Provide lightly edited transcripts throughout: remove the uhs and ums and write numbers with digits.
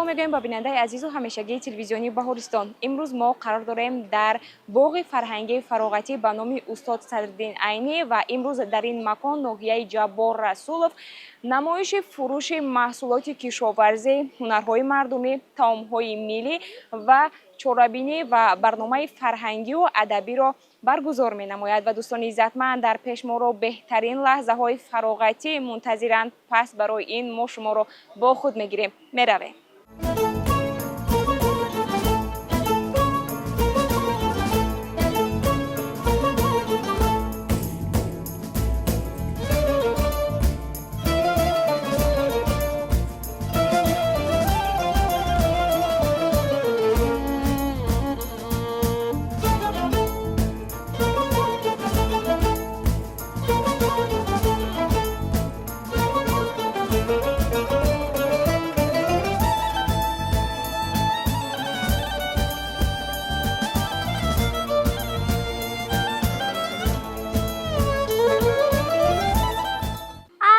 Мегӯем ба бинандаи азизу ҳамешагии телевизиони Баҳористон. Имрӯз мо қарор дорем дар боғи фарҳангии фароғатӣ ба номи устод Садриддин Айнӣ ва имрӯз дар ин макон, ноҳияи Ҷаббор Расулов, намоиши фурӯши маҳсулоти кишоварзӣ, ҳунарҳои мардумӣ, таомҳои миллӣ ва чорабинӣ ва барномаи фарҳангию адабиро баргузор менамояд. Ва дӯстони иззатманд, дар пеш моро беҳтарин лаҳзаҳои фароғатӣ мунтазиранд. Пас барои ин мо шуморо бо худ мегирем, меравем.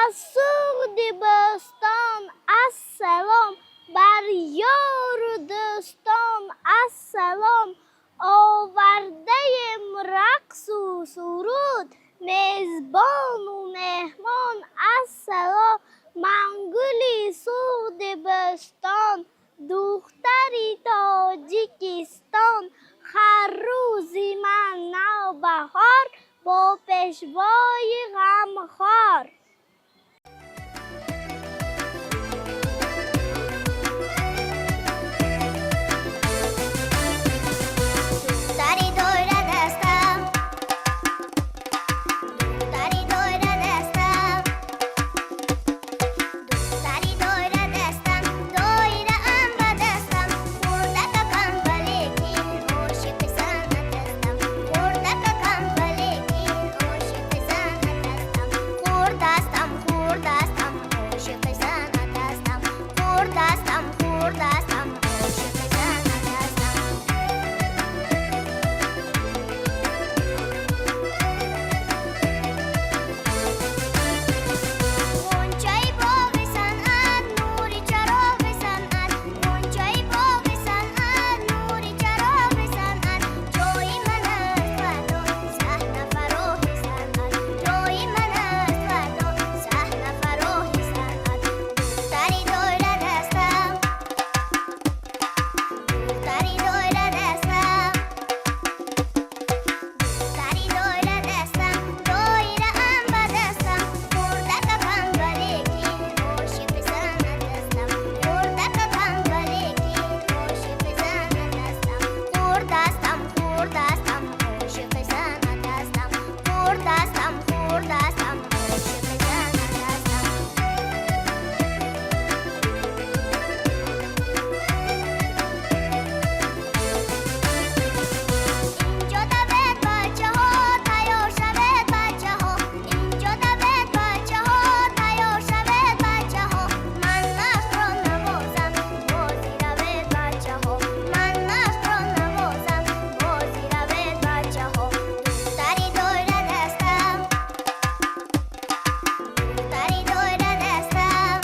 Аз Суғди бӯстон ассалом, бар ёру дӯстон ассалом. Овардаем рақсу суруд, мезбону меҳмон ассалом. Ман гули Суғди бӯстон, духтари Тоҷикистон. Ҳар рӯзи ман навбаҳор, бо пешвои ғамхор. Духтари доира дастам, духтари доира дастам, духтари доира дастам, доираам ба дастам, хурдакакам, валекин ошиқи санъат ҳастам, хурдакакам, валекин ошиқи санъат ҳастам, хурдастам, хурдастам, ошиқи санъат ҳастам, хурдастам, хурдастам, ошиқи санъат ҳастам. Ғунчаи боғи санъат, нури чароғи санъат, ғунчаи боғи санъат, нури чароғи санъат. Ҷои ман аст фардо саҳна фароҳи санъат, ҷои ман аст фардо саҳна фароҳи санъат. Духтари доира дастам, духтари доира дастам, духтари доира дастам, доираам ба дастам, хурдакакам, валекин ошиқи санъат ҳастам, хурдакакам, валекин ошиқи санъат ҳастам, хурдастам, хурдастам, ошиқи санъат ҳастам, хурдастам, хурдастам, ошиқи санъат ҳастам. Инҷо давед, бачаҳо, тайёр шавед, бачаҳо, инҷо давед, бачаҳо, тайёр шавед, бачаҳо. Ман машқро навозам, бозӣ равед, бачаҳо, ман машқро навозам, бозӣ равед, бачаҳо. Духтари доира дастам, духтари доира дастам,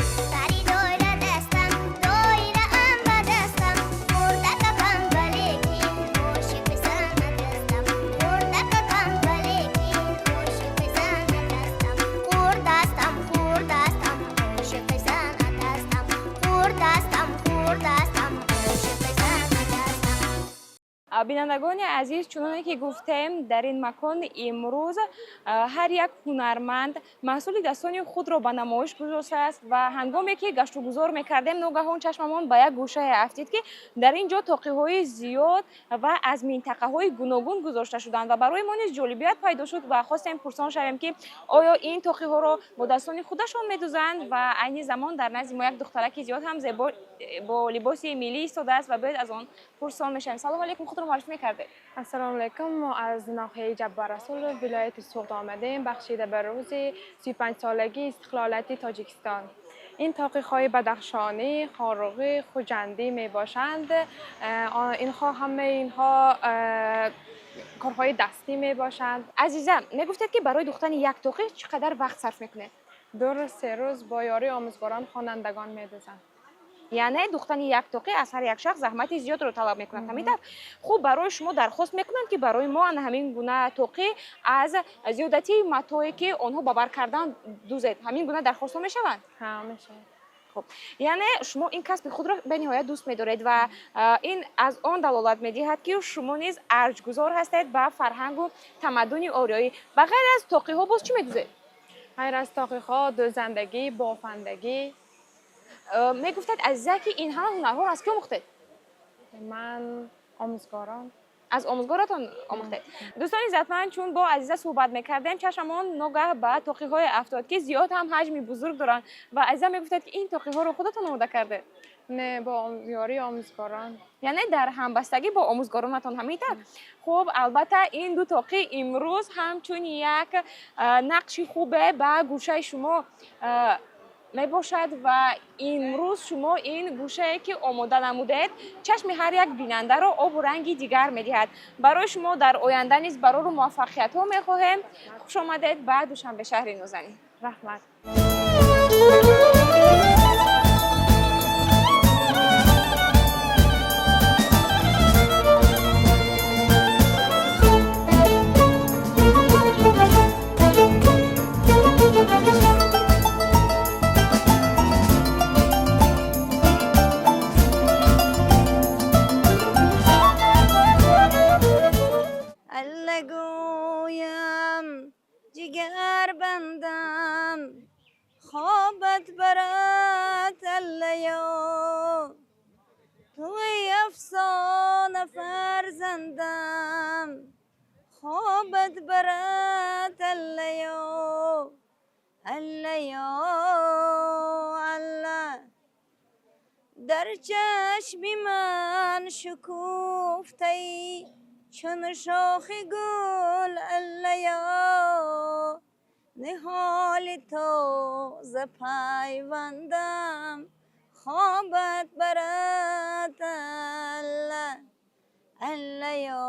духтари доира дастам, доираам ба дастам, хурдакакам, валекин ошиқи санъат ҳастам, хурдакакам, валекин ошиқи санъат ҳастам, хурдастам, хурдастам, ошиқи санъат ҳастам, хурдастам, хурдастам, ошиқи санъат ҳастам. Бинандагони азиз, чуноне ки гуфтем, дар ин макон имрӯз ҳар як ҳунарманд маҳсули дастони худро ба намоиш гузоштааст. Ва ҳангоме ки гаштугузор мекардем, ногаҳон чашмамон ба як гӯшае афтид, ки дар ин ҷо тоқиҳои зиёд ва аз минтақаҳои гуногун гузошта шуданд ва барои мо низ ҷолибият пайдо шуд ва хостем пурсон шавем, ки оё ин тоқиҳоро бо дастони худашон медузанд. Ва айни замон дар назди мо як духтараки зиёд ҳам зебо бо либоси миллӣ истодааст ва биёед, аз он пурсон мешавем. Салому алейкум, худро муаррифӣ мекардед? Ассалому алайкум. Мо аз ноҳияи Ҷаббор Расулов, вилояти Суғд омадем, бахшида ба рӯзи 35-солагии истиқлолияти Тоҷикистон. Ин тоқиҳои бадахшонӣ, хоруғӣ, хуҷандӣ мебошанд. Инҳо ҳамаи инҳо корҳои дастӣ мебошанд. Азиза, мегуфтед, ки барои духтани як тоқӣ чӣ қадар вақт сарф мекунед? 2 рӯз, 3 рӯз бо ёрии омӯзгорон хонандагон медӯзанд. Яъне духтани як тоқӣ аз ҳар як шахс заҳмати зиёдро талаб мекунад, ҳамин тавр? Хуб, барои шумо дархост мекунанд, ки барои мо ана ҳамин гуна тоқӣ аз зиёдатии матое, ки онҳо ба бар кардан, дузед? Ҳамин гуна дархостҳо мешаванд? Ҳа, мешавад. Хуб, яъне шумо ин касби худро бениҳоят дӯст медоред ва ин аз он далолат медиҳад, ки шумо низ арҷгузор ҳастед ба фарҳангу тамаддуни ориёӣ. Ба ғайр аз тоқиҳо боз чӣ медӯзед? Ғайр аз тоқиҳо, дӯзандагӣ, бофандагӣ. Мегуфтед, азиза, ки ин ҳама ҳунарҳоро аз кӣ омӯхтед? Ман омӯзгорон. Аз омӯзгоратон омӯхтед. Дӯстони иззатманд, чун бо азиза суҳбат мекардем, чашмамон ногаҳ ба тоқиҳое афтод, ки зиёд ҳам ҳаҷми бузург доранд, ва азиза мегуфтед, ки ин тоқиҳоро худатон омода кардед? Не, бо ёрии омӯзгорон. Яъне дар ҳамбастагӣ бо омӯзгоронатон, ҳамин тавр? Хуб, албатта, ин ду тоқӣ имрӯз ҳамчун як нақши хубе ба гӯшаи шумо мебошад ва имрӯз шумо ин гӯшае, ки омода намудед, чашми ҳар як бинандаро обу ранги дигар медиҳад. Барои шумо дар оянда низ барору муваффақиятҳо мехоҳем. Хуш омадед ба Душанбе, шаҳри нозанин. Раҳмат. Аллагӯям, ҷигар бандам, хобат барад, аллаё. Туи афсона, фарзандам, хобат барад, аллаё, аллаё, алла. Дар чашми ман шукуфтаи чун шохи гул, аллаё. Ниҳоли тоза пайвандам, хобат барад, алла, аллаё,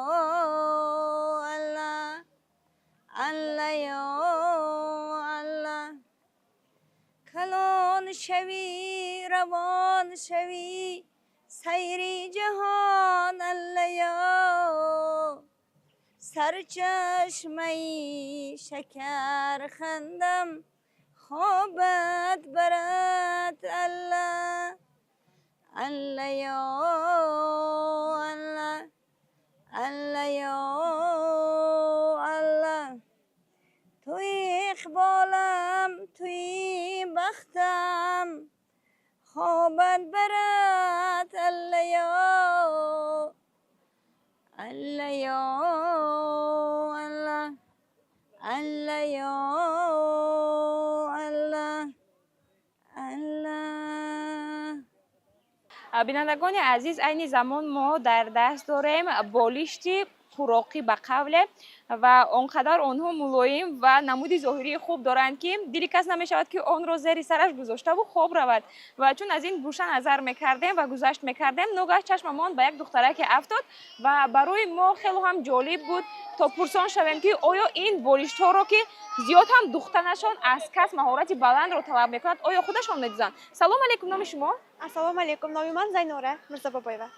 алла, аллаё, алла. Калон шавӣ, равон шавӣ сайри ҷаҳон, аллаё. Сарчашмаи шакархандам, хобат барад, алла, аллаё, алла, аллаё, алла. Туи иқболам, туи бахтам, хобат барад, аллаё, аллаё, алла, аллаё, алла, алла. Бинандагони азиз, айни замон мо дар даст дорем болишти қуроқӣ ба қавле, ва он қадар онҳо мулоим ва намуди зоҳирии хуб доранд, ки дили кас намешавад, ки онро зери сараш гузоштаву хоб равад. Ва чун аз ин гӯша назар мекардем ва гузашт мекардем, ногаҳ чашмамон ба як духтараке афтод ва барои мо хело ҳам ҷолиб буд, то пурсон шавем, ки оё ин болиштҳоро, ки зиёд ҳам духтанашон аз кас маҳорати баландро талаб мекунад, оё худашон медӯзанд. Салом алейкум, номи шумо? Ассалому алайкум, номи ман Зайнура Мирзобобоева.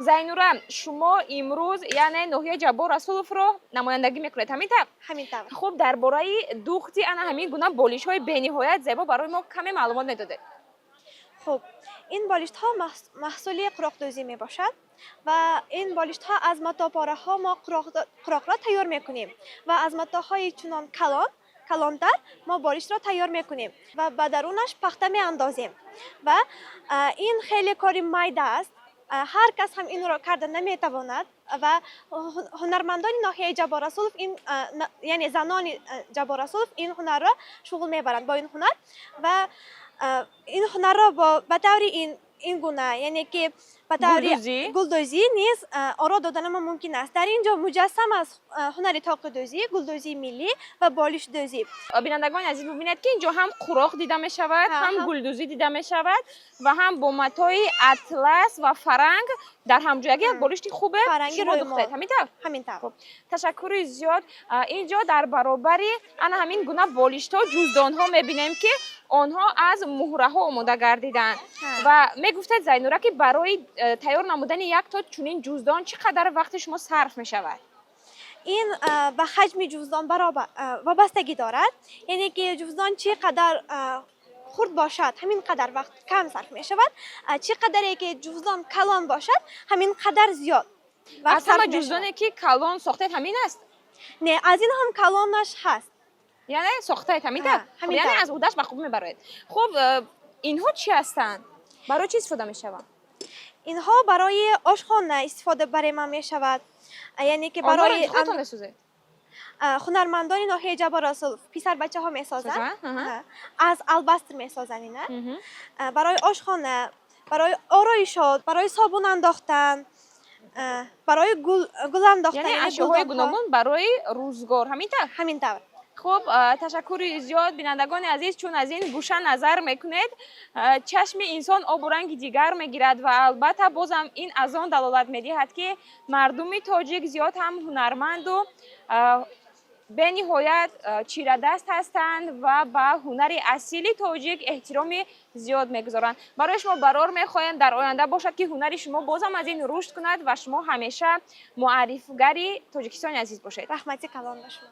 Зайнура, шумо имрӯз, яъне, ноҳияи Ҷаббор Расуловро намояндагӣ мекунед, ҳамин тавр? Ҳамин тавр. Хуб, дар бораи духти ана ҳамин гуна болишҳои бениҳоят зебо барои мо каме маълумот медодед. Хуб, ин болиштҳо маҳсули қуроқдӯзӣ мебошад ва ин болиштҳо аз матопораҳо мо қуроқро тайёр мекунем ва аз матоҳои чунон калон калонтар мо болиштро тайёр мекунем ва ба дарунаш пахта меандозем ва ин хеле кори майда аст. Ҳар кас ҳам инро карда наметавонад ва ҳунармандони ноҳияи Ҷаббор Расулов ин, яъне занони Ҷаббор Расулов ин ҳунарро шуғл мебаранд бо ин ҳунар ва ин ҳунарро ба таври ин гуна, яъне ки Ба таври Гулдӯзӣ? Гулдӯзӣ низ оро доданамон мумкин аст. Дар ин ҷо муҷассам аст ҳунари тоқидӯзӣ, гулдӯзии миллӣ ва болиштдӯзӣ. Бинандагони азиз, бубинед, ки инҷо ҳам қуроқ дида мешавад, ҳам гулдӯзӣ дида мешавад ва ҳам бо матои атлас ва фаранг дар ҳамҷоягӣ як болишти хубе Фаранги шумо рӯймол. духтед, ҳамин тавр? Ҳамин тавр. Хуб, ташаккури зиёд. Инҷо дар баробари ана ҳамин гуна болиштҳо ҷуздонҳо мебинем, ки онҳо аз муҳраҳо омода гардиданд. Ва мегуфтед, Зайнура, ки барои тайёр намудани як то чунин ҷуздон чӣ қадар вақти шумо сарф мешавад? Ин ба ҳаҷми ҷуздон баробар вобастагӣ дорад, яъне ки ҷуздон чӣ қадар хурд бошад, ҳамин қадар вақт кам сарф мешавад, чӣ қадаре ки ҷуздон калон бошад, ҳамин қадар зиёд вақт Аз ҳама сарф мешавад. ҷуздоне, ки калон сохтед, ҳамин аст? Не, аз ин ҳам калонаш ҳаст. Яъне сохтаед, ҳамин тавр? Ҳамин Яъне тавр. аз уҳдаш ба хуб мебароед. Хуб, инҳо чӣ ҳастанд, барои чӣ истифода мешаванд? Инҳо барои ошхона истифода барои ман мешавад, яъне ки Онҳоро барои худатон месозед? Ҳунармандони ноҳияи Ҷаббор Расулов, писарбачаҳо месозанд. Созанд? Аҳа. Аз албастр месозанд ина. Барои ошхона, барои ороишот, барои собун андохтан, барои гул андохтан, Яъне яъне ашёҳои гулдонҳо. гуногун барои рӯзгор, ҳамин тавр? Ҳамин тавр. Хуб, ташаккури зиёд. Бинандагони азиз, чун аз ин гӯша назар мекунед, чашми инсон обу ранги дигар мегирад ва албатта бозам ин аз он далолат медиҳад, ки мардуми тоҷик зиёд ҳам ҳунарманду бениҳоят чирадаст ҳастанд ва ба ҳунари асили тоҷик эҳтироми зиёд мегузоранд. Барои шумо барор мехоҳем, дар оянда бошад, ки ҳунари шумо бозам аз ин рушд кунад ва шумо ҳамеша муаррифгари Тоҷикистони азиз бошед. Раҳмати калон ба шумо.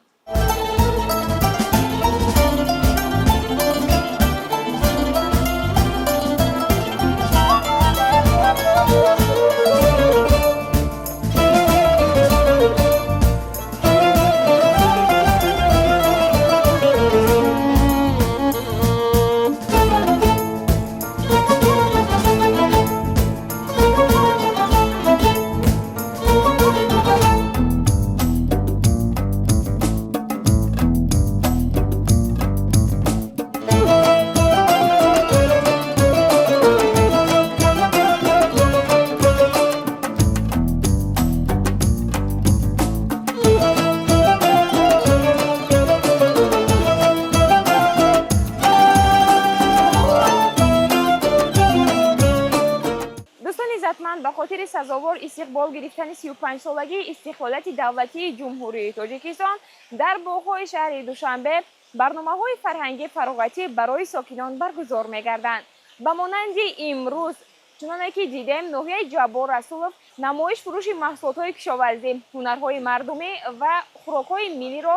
Дӯстони иззатманд, ба хотири сазовор истиқбол гирифтани 35-солагии истиқлолияти давлатии Ҷумҳурии Тоҷикистон дар боғҳои шаҳри Душанбе барномаҳои фарҳангӣ фароғатӣ барои сокинон баргузор мегарданд. Ба монанди имрӯз, чуноне ки дидем, ноҳияи Ҷаббор Расулов намоиш фурӯши маҳсулотҳои кишоварзӣ, ҳунарҳои мардумӣ ва хӯрокҳои миллиро,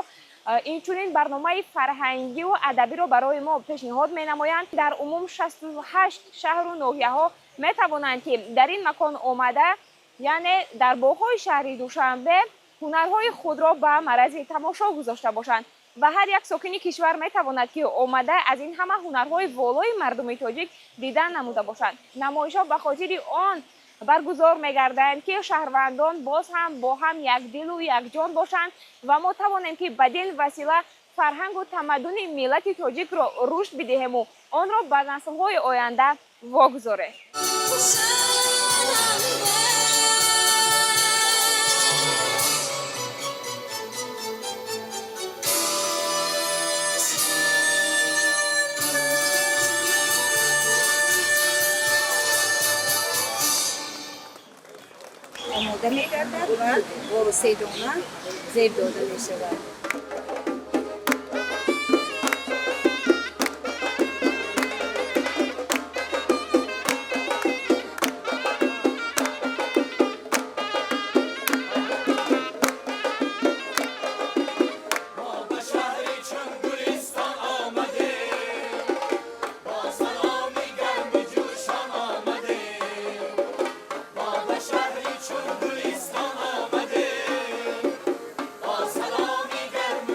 инчунин барномаи фарҳангиву адабиро барои мо пешниҳод менамоянд. Дар умум 68 шаҳру ноҳияҳо метавонанд, ки дар ин макон омада, яъне дар боғҳои шаҳри Душанбе ҳунарҳои худро ба маррази тамошо гузошта бошанд ва ҳар як сокини кишвар метавонад, ки омада аз ин ҳама ҳунарҳои волои мардуми тоҷик дидан намуда бошанд. Намоишҳо ба хотири он баргузор мегарданд, ки шаҳрвандон боз ҳам бо ҳам якдилу якҷон бошанд ва мо тавонем, ки бадин васила фарҳангу тамаддуни миллати тоҷикро рушд бидиҳему онро ба наслҳои оянда вогузорем. Омода мегардад ва бо седона зеб дода мешавад. Чун гулистон омадем, бо саломи гарм.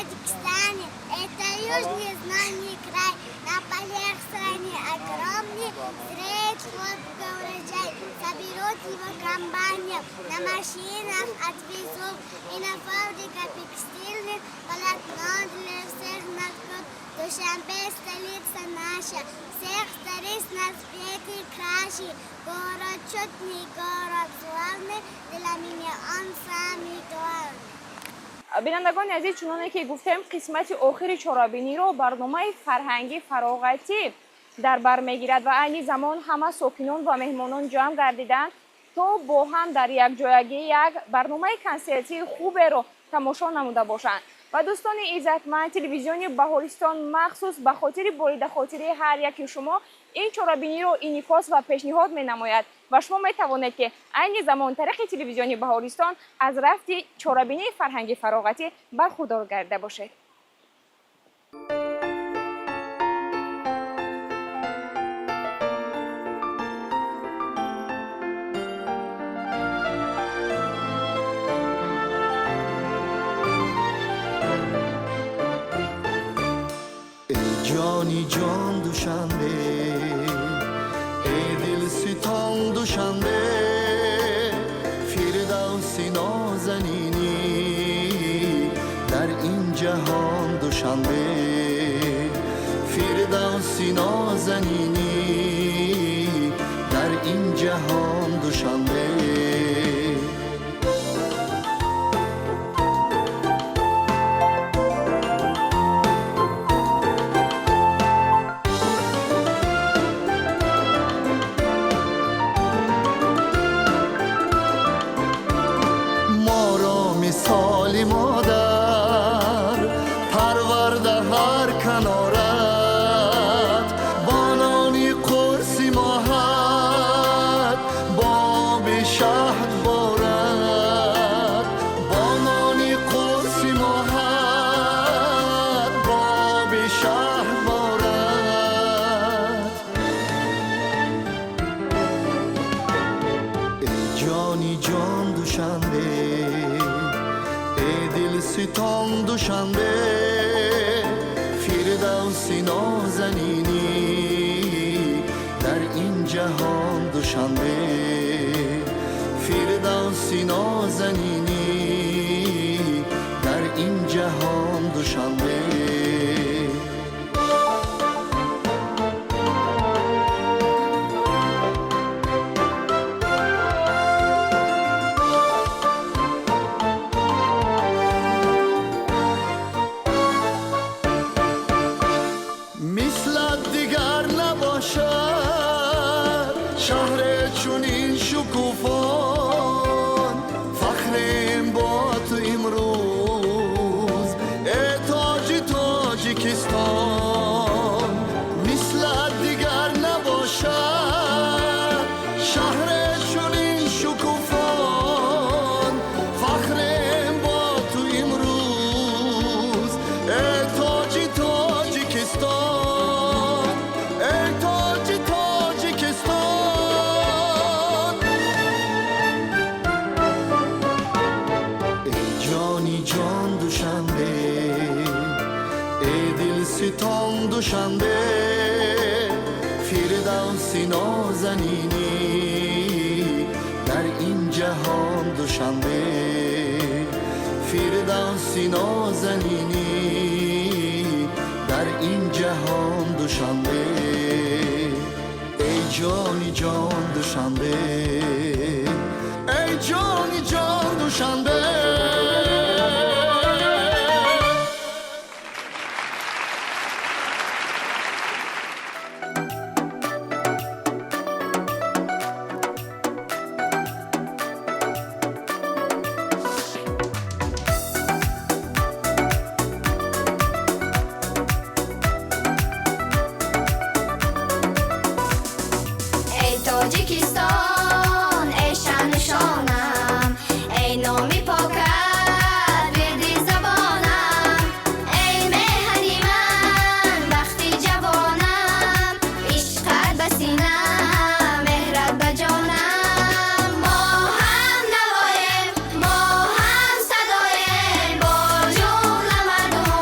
Таджикистане, это южный знойный край, на полях страны огромный, зреет хлопка урожай, соберут его комбайном, на машинах отвезут, и на фабриках текстильных полотно для всех наткут. Душанбе столица наша, всех столиц на свете краше, город чудный, город славный, для меня он самый главный. Бинандагони азиз, чуноне ки гуфтем, қисмати охири чорабиниро барномаи фарҳангӣ фароғатӣ дар бар мегирад ва айни замон ҳама сокинон ва меҳмонон ҷамъ гардиданд, то бо ҳам дар якҷоягӣ як барномаи консертии хуберо тамошо намуда бошанд. Ва дӯстони иззатманд, телевизиони Баҳористон махсус ба хотири болидахотирии ҳар яки шумо ин чорабиниро инъикос ва пешниҳод менамояд ва шумо метавонед, ки айни замон тариқи телевизиони Баҳористон аз рафти чорабинии фарҳанги фароғатӣ бархурдор гардида бошед. Эй ҷони ҷон, Душанбе, эй дилситон, Душанбе, фирдавси нозанинӣ дар ин ҷаҳон, Душанбе, фирдавси нозанинӣ дар ин ҷаҳон, Душанбе. Моро мисоли модар парварда ҳар канорат, бо нони қурси моҳат, бо оби шаҳд борад, бо нони қурси моҳат, бо оби шаҳд борад. Эй ҷони ҷон, Душанбе, эй дилситон, Душанбе, фирдавси нозанинӣ дар ин ҷаҳон, Душанбе, фирдавси нозанинӣ дар ин ҷаҳон, Душанбе. Мислат дигар набошад шаҳре чунин шукуфон, фахрем бо ту имрӯз, э тоҷи Тоҷикистон. Мислат дигар набошад шаҳре чунин шукуфон, фахрем бо ту имрӯз, э тоҷи Тоҷикистон, эй тоҷи Тоҷикистон. Эй ҷони ҷон, Душанбе, эй дилситон, Душанбе, фирдавси нозанинӣ дар ин ҷаҳон, Душанбе, фирдавси нозанинӣ дар ин ҷаҳон, Душанбе. Эй ҷони ҷон, Душанбе, эй ҷони ҷон, Душанбе. Эй Тоҷикистон, эй шаъну шонам, эй номи покат, вирди забонам, эй меҳани ман, бахти ҷавонам, ишқат ба синам, меҳрат ба ҷонам. Мо ҳам навоем, мо ҳам садоем, бо ҷумла мардум.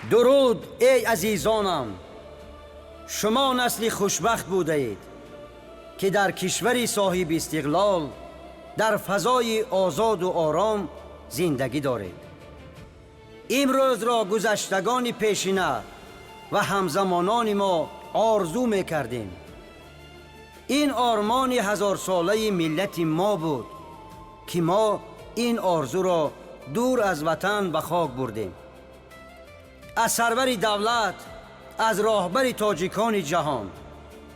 Дуруд, эй азизонам! Шумо насли хушбахт будаед, ки дар кишвари соҳиби истиқлол дар фазои озоду ором зиндагӣ доред. Имрӯзро гузаштагони пешина ва ҳамзамонони мо орзу мекардем. Ин ормони ҳазорсолаи миллати мо буд, ки мо ин орзуро дур аз ватан ба хок бурдем. Аз сарвари давлат, аз роҳбари тоҷикони ҷаҳон,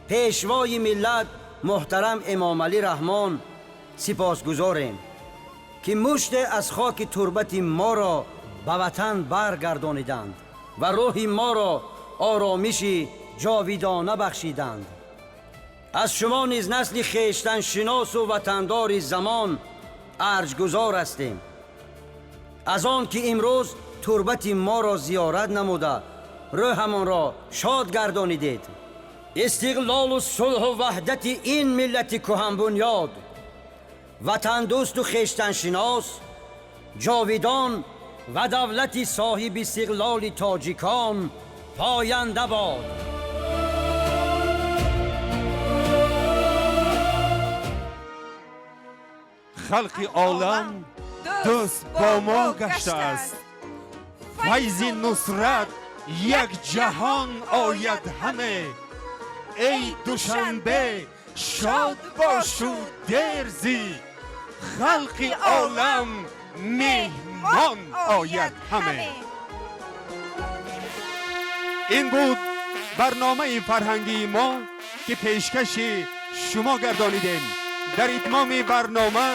пешвои миллат муҳтарам Эмомалӣ Раҳмон сипосгузорем, ки муште аз хоки турбати моро ба ватан баргардониданд ва рӯҳи моро оромиши ҷовидона бахшиданд. Аз шумо низ, насли хештаншиносу ватандори замон, арҷгузор ҳастем, аз он ки имрӯз турбати моро зиёрат намуда, рӯҳамонро шод гардонидед. Истиқлолу сулҳу ваҳдати ин миллати кӯҳанбунёд, ватандӯсту хештаншинос ҷовидон ва давлати соҳиби истиқлоли тоҷикон поянда бод. Халқи олам дӯст бо мо гаштааст, файзи нусрат як ҷаҳон ояд ҳаме. Эй Душанбе, шод бошу дерзӣ, халқи олам меҳмон ояд ҳаме. Ин буд барномаи фарҳангии мо, ки пешкаши шумо гардонидем. Дар итмоми барнома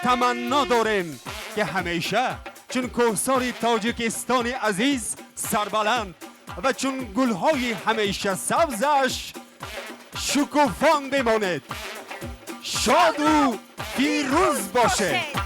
таманно дорем, ки ҳамеша чун кӯҳсори Тоҷикистони азиз сарбаланд ва чун гулҳои ҳамеша сабзаш шукуфон бимонед. Шоду фирӯз бошед.